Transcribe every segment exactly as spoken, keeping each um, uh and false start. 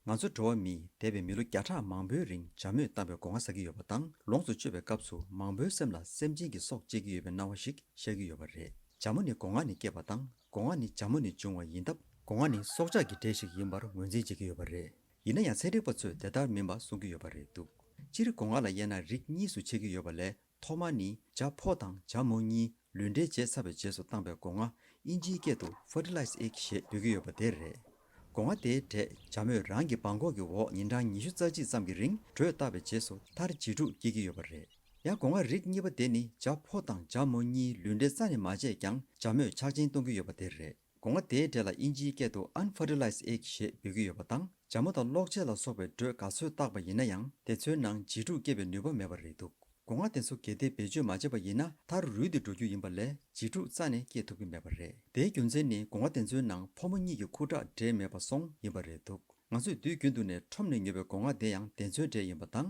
ང་ཚོ་འགྲོ་བ་མིས་འདས་པའི་མི་ལོ་བརྒྱ་ཕྲག་མང་པོའི་རིང་བྱ་མོས་བཏང་བའི་སྒོ་ང་ཟ་གི་ཡོད་པ་དང་། ལོངས་སུ་སྤྱོད་པའི་སྐབས་སུ་མང་པོའི་སེམས་ལ་སེམས་ཅན་གྱི་སྲོག་བཅད་ཀྱི་ཡོད་པའི་སྣང་བ་ཞིག་ཤར་གྱི་ཡོད་པ་རེད། བྱ་མོ་ནི་སྒོ་ང་ནས་སྐྱེས་པ་དང་། སྒོ་ང་ནི་བྱ་མོ་ནས་བྱུང་བ་ཡིན་སྟབས། སྒོ་ང་ནི་སྲོག་ཆགས་ཀྱི་འབྲས་ཤིག་ཡིན་པར་ངོས་འཛིན་བྱེད་ཀྱི་ཡོད་པ་རེད། ཡིན་ན་ཡང་ཚན་རིག་པ་ཚོས་དེ་ལྟར་མིན་པ་གསུང་གི་ཡོད་པ་རེད་འདུག་སྤྱིར་སྒོ་ང་ལ་དབྱེ་ན་རིགས་གཉིས་སུ་ཕྱེ་གི་ཡོད་པ་ལས། ཐོག་མ་ནི་བྱ་ཕོ་དང་བྱ་མོ་གཉིས་ལུས་འབྲེལ་བྱས་ཚར་བའི་རྗེས་སུ་བཏང་པའི་སྒོ་ང་། ཨིན་ཇིའི་སྐད་དུ་fertilized egg ཞེས་འབོད་ཀྱི་ཡོད་པ་དེ་རེད། སྒོ་ང་དེའི་གྲས་བྱ་མོས་རང་གི་སྦྲང་ཁོག་གི་འོག་ཉིན་གྲངས་ཉི་ཤུ་རྩ་གཅིག་ཙམ་གྱི་རིང་དྲོད་བཏབ་པའི་རྗེས་སུ་མཐར་བྱི་ཕྲུག་སྐྱེ་གི་ཡོད་པ་རེད། ཡང་སྒོ་ང་རིགས་གཉིས་པ་དེ་ནི་བྱ་ཕོ་དང་བྱ་མོ་གཉིས་ལུས་འབྲེལ་རྩ་ནས་མ་བྱས་ཀྱང་བྱ་མོས་ཆགས་ཞེན་གཏོང་གི་ཡོད་པ་དེ་རེད། སྒོ་ང་དེའི་གྲས་ལ་ཨིན་ཇིའི་སྐད་དུ་unfertilized egg ཞེས་འབོད་ཀྱི་ཡོད་པ་དང་། བྱ་མོ་དང་གློག་ཆས་ལ་སོགས་པའི་དྲོད་ག་ཚོད་བཏགས་པ་ཡིན་ན་ཡང་། དེ་ཚོའི་ནང་བྱི་ཕྲུག་སྐྱེ་བའི་ནུས་པ་མེད་པ་རེད་འདུག་སྒོ་ང་དེ་ཚོ་གལ་ཏེ་བེད་སྤྱོད་མ་བྱས་པ་ཡིན་ན། མཐར་རུལ་ཏེ་འགྲོ་རྒྱུ་ཡིན་པ་ལས་བྱི་ཕྲུག་རྩ་ནས་སྐྱེ་ཐུབ་ཀྱི་མེད་པ་རེད། དེའི་རྒྱུ་མཚན་ནི་སྒོ་ང་དེ་ཚོའི་ནང་ཕོ་མོ་གཉིས་ཀྱི་ཁུ་ཁྲག་འདྲེས་མེད་པ་སོང་ཡིན་པ་རེད་འདུག་ང་ཚོས་དུས་རྒྱུན་དུ་ནས་ཁྲོམ་ནས་ཉོས་པའི་སྒོ་ང་དེ་ཡང་དེ་ཚོའི་གྲས་ཡིན་པ་དང་།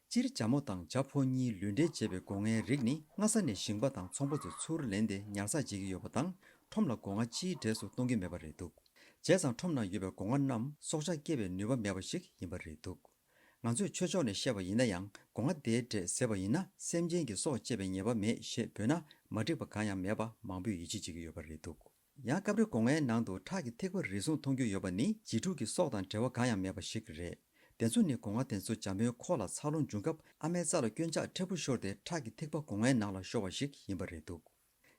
སྤྱིར་བྱ་མོ་དང་བྱ་ཕོ་གཉིས་ལུས་འབྲེལ་བྱས་པའི་སྒོ་ངའི་རིགས་ནི་སྔ་ས་ནས་ཞིང་པ་དང་ཚོང་པ་ཚོས་ཚུར་ལེན་ཏེ་ཉར་ཚགས་བྱེད་ཀྱི་ཡོད་པ་དང་། ཁྲོམ་ལ་སྒོ་ང་སྤྱིའི་གྲས་སུ་གཏོང་གི་མེད་པ་རེད་འདུག་བྱས་ཙང་ཁྲོམ་ནང་ཡོད་པའི་སྒོ་ང་རྣམས་སྲོག་ཆགས་སྐྱེ་བའི་ནུས་པ་མེད་པ་ཞིག་ཡིན་པ་རེད་འདུག་ང་ཚོས་ཆོས་ཕྱོགས་ནས་བཤད་པ་ཡིན་ན་ཡང་། སྒོ་ང་དེའི་གྲས་ཟས་པ་ཡིན་ན་སེམས་ཅན་གྱི་སྲོག་བཅད་པའི་ཉེས་པ་མེད་ཞེས་འབོད་ན་མ་འགྲིག་པ་གང་ཡང་མེད་པ་མང་པོས་ཡིད་ཆེས་བྱེད་ཀྱི་ཡོད་པ་རེད་འདུག་ཡང་སྐབས་རེ་སྒོ་ངའི་ནང་དུ་ཁྲག་གི་ཐིགས་པ་རེ་ཟུང་མཐོང་རྒྱུ་ཡོད་པ་ནི་བྱི་ཕྲུག་གི་སྲོག་དང་འབྲེལ་བ་གང་ཡང་མེད་པ་ཞིག་རེད། དེ་ཚོ་ནི་སྒོ་ང་དེ་ཚོ་བྱ་མོའི་ཁོག་ལ་འཚར་ལོངས་འབྱུང་སྐབས་ཨ་མའི་རྩ་ལ་སྐྱོན་ཆག་ཕྲ་བུ་ཤོར་ཏེ་ཁྲག་གི་ཐིགས་པ་སྒོ་ངའི་ནང་ལ་ཤོར་བ་ཞིག་ཡིན་པ་རེད་འདུག་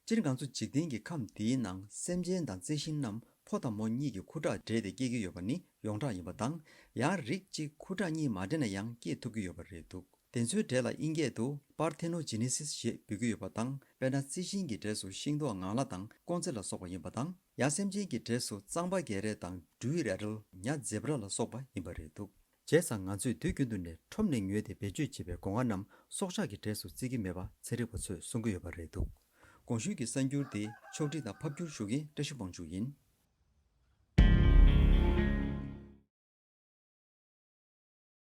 སྤྱིར་ང་ཚོ་འཇིག་རྟེན་གྱི་ཁམས་འདིའི་ནང་སེམས་ཅན་དང་རྩི་ཤིང་རྣམས་ཕོ་དང་མོ་གཉིས་ཀྱི་ཁུ་ཁྲག་འདྲེས་ཏེ་སྐྱེ་གི་ཡོད་པ་ནི་ཡོངས་གྲགས་ཡིན་པ་དང་། ཡང་རིགས་གཅིག་ཁུ་ཁྲག་གཉིས་མ་འདྲེས་ན་ཡང་སྐྱེ་ཐུབ་ཀྱི་ཡོད་པ་རེད་འདུག་དེ་ཚོའི་གྲས་ལ་དབྱིན་སྐད་དུ་པར་ཐེ་ནོ་ཇི་ནེ་སིས་ཞེས་འབོད་ཀྱི་ཡོད་པ་དང་། དཔེར་ན་རྩི་ཤིང་གི་གྲས་སུ་ཤིང་ཏོག་ངང་ལ་དང་ཀོང་ཙེ་ལ་སོགས་པ་ཡིན་པ་དང་། ཡང་སེམས་ཅན་གྱི་གྲས་སུ་གཙང་པ་རྒྱལ་རས་དང་ཌུའི་རེ་ཊལ། ཉ་ཛེ་བྷ་ར་ལ་སོགས་པ་ཡིན་པ་རེད་འདུག་བྱས་ཙང་ང་ཚོས་དུས་རྒྱུན་དུ་ནས་ཁྲོམ་ནས་ཉོས་ཏེ་བེད་སྤྱོད་བྱེད་པའི་སྒོ་ང་རྣམས་སྲོག་ཆགས་ཀྱི་གྲས་སུ་བརྩི་གི་མེད་པ་ཚན་རིག་པ་ཚོས་གསུང་གི་ཡོད་པ་རེད་འདུག་གོང་ཞུས་ཀྱི་གསར་འགྱུར་དེ་ཕྱོགས་སྒྲིག་དང་ཕབ་སྒྱུར་ཞུ་མཁན་བཀྲ་ཤིས་དབང་ཕྱུག་ཡིན།